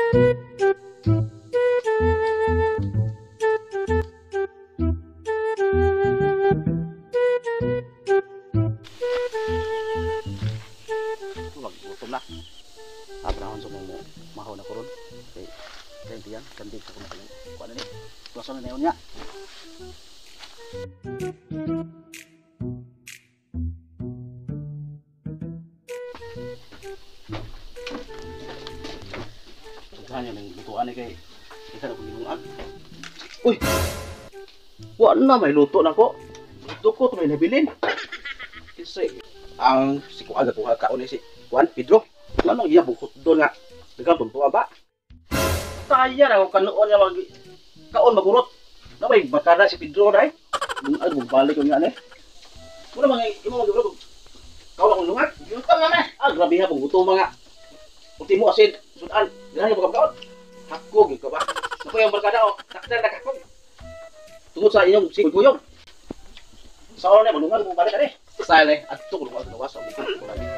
Maggutom na. Abrahon sa mo mahaw na koron. Okay. Kaya tiyan, kandig sa kuno kanya. Kuan ni. Tuwasan na niya. Kanya nang lutuan ni kay ikaw na kung. Uy. Wa na may luto na ko. Luto ko to may nabilin. Kasi ang si kuan kuha kaon ni si Juan Pedro. Ano iya bukot doon nga. Daghang tuntua ba? Taya ra ko kanuon nga mag kaon magurot. Na may bakara si Pedro dai. Ay balik ko nga ni. Wala mga imo magurot. Kaon akong lungat. Gutom na. Ah grabe ha gutom mga. Ultimo asin sudan. Dili mo kaon. Hakog gyud ka ba? Nakoy ang barkada o takdan na kakog. Tungod sa inyong si Kuyog. Sa oras na malungan mo balik ani. Style eh adto ko luwas luwas sa bukod ko lagi.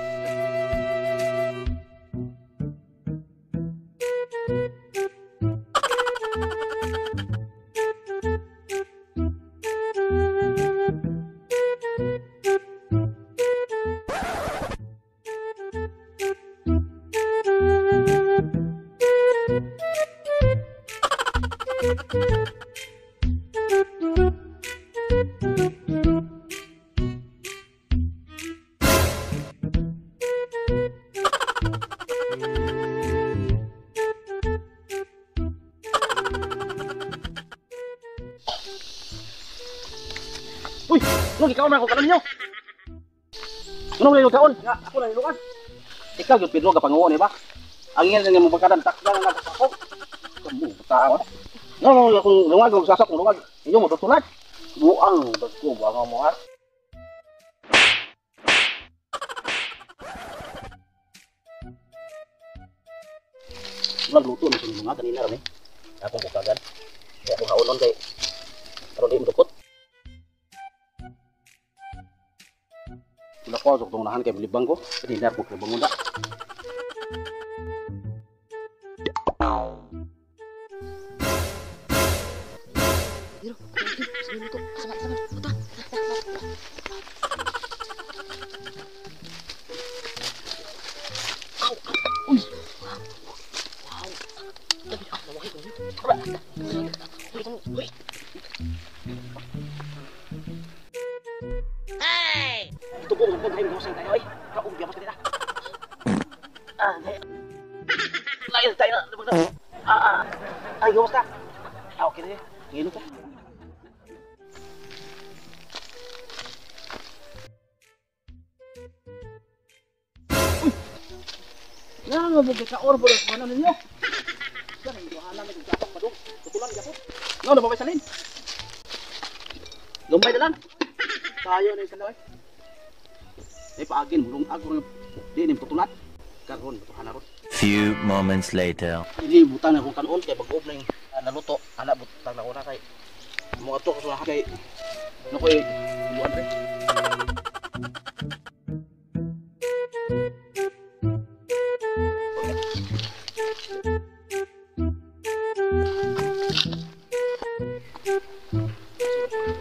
Uy, ano gikaon na ako kanon ninyo? Ano mo kaon? Nga ako na nilukan. Ikaw gyud Pedro gapanguon ni ba? Ang ingin nga mo bakadan takdan na ako. Kamu tao. No no akong lungag og sasok lungag. Inyo mo tutulad. Buang dagko buang mo ha. Magluto na sa mga kanina rami. Akong bukagan. Kaya akong haonon kay aron di madukot. Wala ko, so itong nahan kay bilibang ko. Kanina ko kay bangon na. Pero, luto. Sama, sama. Luto. Aw, aw. Uy. Wow. Uy. Hey! Ito po, magpag kayo tayo ay. Kaong biyabas kanila. Ah, layo tayo na. Ah, ah. Ay, gawas ka. Ah, okay na. Ngino ka. Uy! Nga nga, bugay ka or, bugay ka ninyo. Yan, ang duhanan na yung madung. Tutulan, yapot. Nga, nababay salin. Lumbay na lang. Tayo na isang daway. Eh, paagin, mulong agro di ni tutulat. Karon, tutuhan na ron. Few moments later. Hindi, butang na kung kanoon, kay bagob na yung naluto. Anak, butang na ko na kay mga to, kasunahan kay ano ko eh, iluan rin.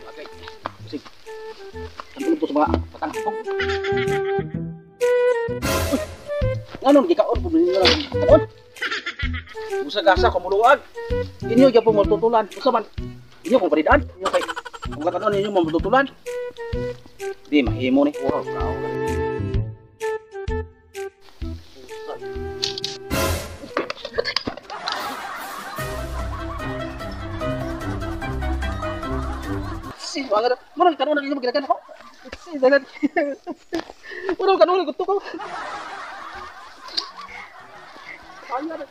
Okay. Sige. Ang tulog to sa mga patang hakog. Uy! Ano, gikaon po ninyo lang kaon? Usa gasa kumuluag. Inyo gyud po matutulan. Usa man inyo kung paridaan, inyo kay kung katanon ninyo matutulan. Di mahimo ni. Wow, kao. Si wala mo nang kanon ninyo magilagan ako. Si dalan. Wala kanon gusto ko. Ay, ay, ay.